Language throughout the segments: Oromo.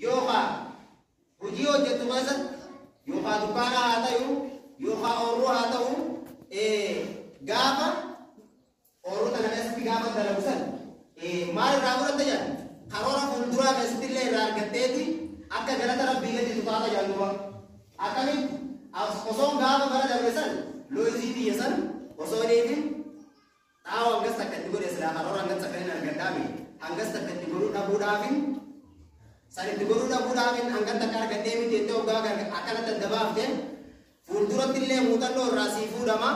Yookaan hojii hojjettu keessatti yookaan dukkaana haa ta'u yookaan oorruu haa ta'u gaafa oorruu tana keessatti gaafa dalagu san maal irraa fudhatta jedhan karoora fuulduraa keessatti illee irraa argatteeti akka galata rabbii galchitu taata jedhan duuba. Akkamitti osoon gaafa bara dabre san looyizii biyya san osoo niifi xaa'oo hangas takka itti godhe silaa karoora hangas takka hin argadhaami hangas takka itti godhuu dhabuudhaafin san itti godhuu dhabuudhaafin hangan takka argadhee miti jettee hoggaa akkanatti adda baafte fuulduratti illee muuxannoo irraa sii fuudhama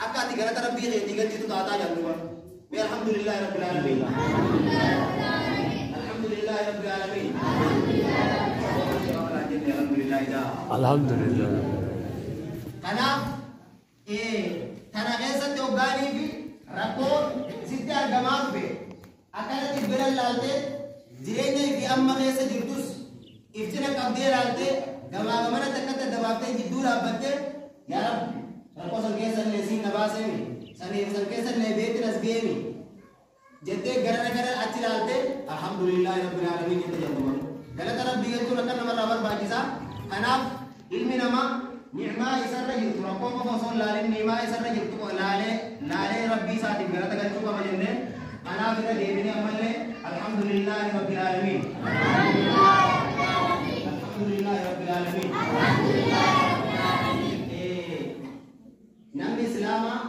akka ati galata rabbii keetii galchitu taataa jedhan duuba. Mee alhamdulillaahi rabbil aalamiin. Alhamdulillaahi rabbil aalamiin. Alhamdulillah. Kanaaf tana keessatti hoggaanii fi rakkoo sitti argamaa dhufe akkanatti bira laaltee jireenya fi amma keessa jirtus iftina qabdee laaltee gamaa gamanatti akkatti adda baaftee jidduu dhaabbattee yaa Rabbi rakkoo san keessa illee siin na baaseemi saniif san keessa illee beetti nas geemi jettee gara gara achi laaltee alhamdulillaahi rabbil aalamiin jette jedhama. Galata rabbii galchuun akka namarraa barbaachisaa. Kanaaf ilmi namaa ni'maa isarra jirtu rakkoo qofa osoo hin laalin ni'maa isarra jirtu laalee laalee rabbii isaatiif galata galchuu qaba jennee kanaaf irra deebinee ammallee alhamdulillaahi rabbil aalamiin. Alhamdulillaahi rabbil aalamiin. Namni islaamaa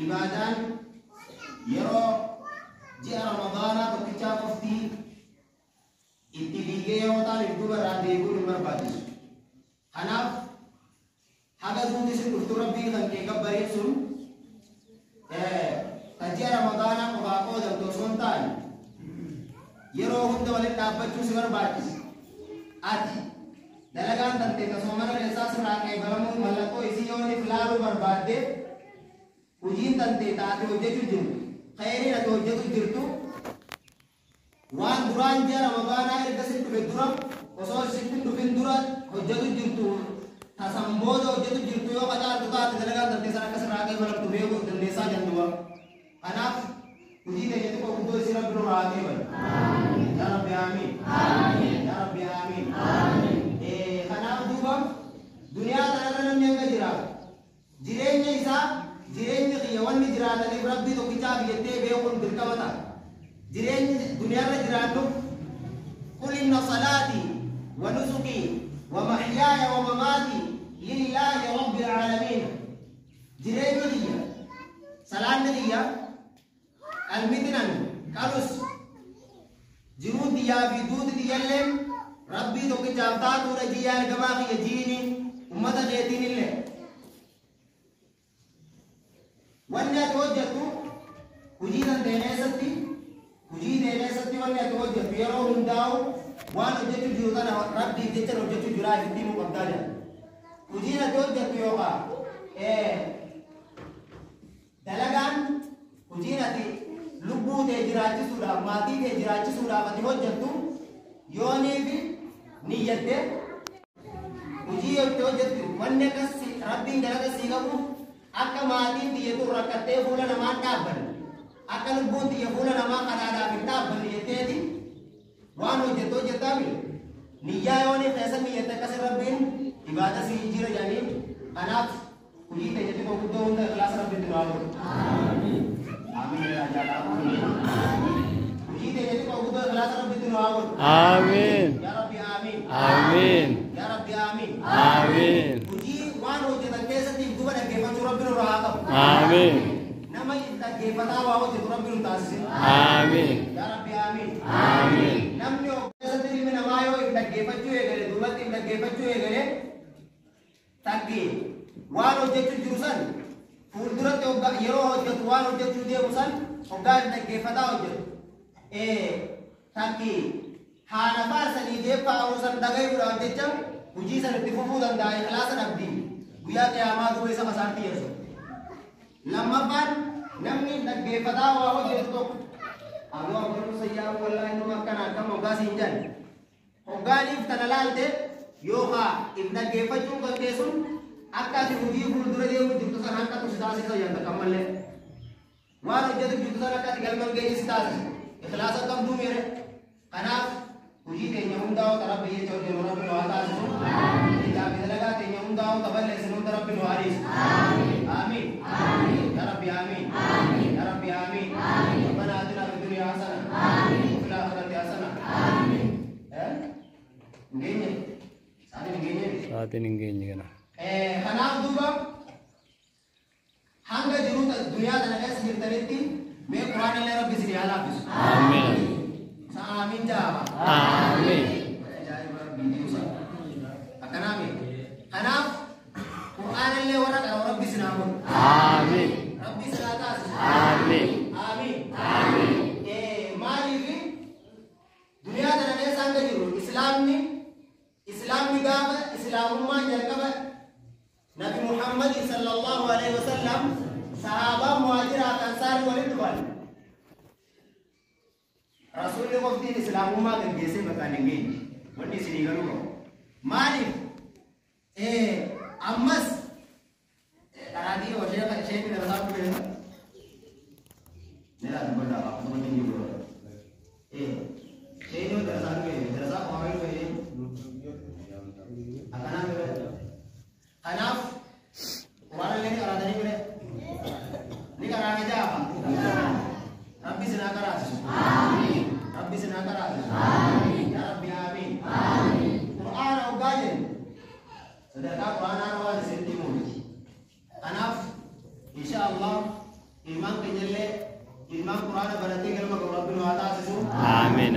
ibaadaan yeroo ji'a ramadaanaa tokkichaa qoftii itti fiigee yeroo ta'an duuba irraa deebi'uun hin barbaachisu. Kanaaf haga duuti sin dhuftu rabbii kan kee gabbariin sun ta ji'a ramadaanaa qofaa qoodamtu osoo hin taane yeroo hunda waliin dhaabbachuu si barbaachisa. Ati dalagaan tantee ta soomana keessaa sirraa qeebalamuu mallattoo isii yooniif laaluu barbaadde hojiin tantee taate hojjechuu jirtu khayriin ati hojjetu jirtu waan duraan ji'a ramadaanaa erga sitti dhufe dura osoo sitti hin dhufin dura hojjetu jirtu tasan booda hojjetu jirtu yoo qacaaltu taate dalagaan tantee san akka sirraa qeebalamtu beekuu dandeessaa jennuwa. Kanaaf hojii teenya xiqqoo guddoo isii rabbi nurraa haa qeebalu. Yaa Rabbi aamiin. Yaa Rabbi aamiin. Kanaaf duuba duniyaa tanarra namni hanga jiraatu jireenya isaa jireenyi kiyya wanni jiraataniif rabbii tokkichaaf jettee beekuun dirqama ta'a. Jireenyi duniyaarra jiraannuuf qul inna salaatii wa nusukii wa mahyaaya wa mamaatii lillaahi rabbil aalamiin. Jireenyi kiyya salaanni kiyya qalmitinan qalus jiruun tiyyaa fi duuti tiyyalleen rabbii tokkichaaf taatuudha jiyyaa ergamaa kiyya jiini ummata keetiin illee. Wanni ati hojjettu hojii tan ta'e keessatti hojii ta'e keessatti wanni ati hojjettu yeroo hundaa'u waan hojjechuu jiru tana rabbiif jecha hojjechuu jiraa itti himuu qabdaa jedha. Hojiin ati hojjettu yookaan dalagaan hojiin ati lubbuu ta'e jiraachisuudhaaf maatii ta'e jiraachisuudhaaf ati hojjettu yoonii fi niyyatte hojii itti hojjettu wanni akkas rabbiin galata sii qabu akka maatiin biyya tun rakkattee fuula namaa hin dhaabbanne akka lubbuun tiyya fuula namaa kanaadhaaf hin dhaabbanne jetteeti waan hojjettu hojjettaami niyyaa yoonii keessa niyyatte akkas rabbiin ibaada sii jijjiira jedhanii kanaaf hojii teenya xiqqoo guddoo hunda ikhlaasa rabbitti nu haa godhu. Amiin jedhaa jaalaa. Hojii teenya xiqqoo guddoo ikhlaasa rabbitti nu haa godhu. Amiin. Yaa Rabbi amiin. Amiin. Yaa Rabbi amiin. Amiin. Hojii waan hojjetan keessatti duuba dhaggeeffachuu rabbi nurraa haa qabu. Amiin. Nama dhaggeeffataa waa hojjetu rabbi nu taasisin. Amiin. Yaa Rabbi amiin. Amiin. Namni of keessatti ilmi namaa yoo if dhaggeeffachuu eegale duubatti if dhaggeeffachuu eegale taggi waan hojjechuu jiru san fuulduratti yeroo hojjetu waan hojjechuu deemu san hoggaa if dhaggeeffataa hojjetu. Taggi haala faarsanii deeffaa'uu san dhagayuudhaaf jecha hojii san itti fufuu danda'a ikhlaasa dhabdii guyyaa qiyaamaa duuba isa masaatti yeessu. Lammaffaan namni dhaggeeffataa waa hojjetu tokko aboo abboon sayyaa wallaahi numa akkana akkam hoggaa siin jedhan hoggaaniif tana laalte yookaan if dhaggeeffachuun kan kee sun akka ati hojii fuuldura deemu jirtu san hanqatu si taasisa jedhan kan mallee waan hojjetu jirtu san akka ati galma hin geenye si taasisa ikhlaasa qabduu miire kanaaf hojii Hojii teenya hundaa'u ta Rabbi jecha hojjennu Rabbi nu haa taasisu. Ijaa fi dalagaa teenya hundaa'u ta balleessinu hunda Rabbi nu haa dhiisu. Aamiin. Ya Rabbi aamiin. Ya Rabbi aamiin. Rabbana atina fid dunya hasana. Wa fil aakhirati hasana. Eh? Hin geenye? Sa'aatiin hin geenye? Sa'aatiin hin geenye kana. Kanaaf duuba hanga jiruu duniyaa tana keessa jirtanitti mee Qur'aana illee Rabbi isinii haa laaffisu. Aamiin. Sa aamiin jaaba. Aamiin. Ajaa'iba Rabbii jiruusa. Akkanaami. Kanaaf Qur'aana illee warra qara'u Rabbi isin haa godhu. Aamiin. Rabbi isin haa taasisu. Aamiin. Aamiin. Aamiin. Maaliif duniyaa tana keessa hanga jiru islaamni gaafa islaamummaan jalqaba Nabi Muhammad sallallahu alaihi wasallam sahaabaa muhaajiraa kan saari walitti dhufan. Rasuulli qoftiin islaamummaa gaggeessee bakkaan hin geenye. Wanni isinii galuu qabu. Maaliif? Ammas qaraatii ishee isheen darasaa dhufe. Meeraa dubbadhaa akkasuma hin jiru. Isheen yoo darasaa dhufe darasaa qofaa dhufe akkanaa bira. Kanaaf Qur'aana illee ni qaraatanii bire. Ni qaraane jaafa. Rabbi isin haa qaraasisu. Rabbi isin haa qaraasisu. Ya Rabbi aamiin. Qur'aana hoggaa jennu sadarkaa Qur'aanaa waan isinitti himuu miti. Kanaaf insha Allah ilmaan keenya illee ilmaan Qur'aana baratee galma ga'u Rabbi nu haa taasisu. Aamiin.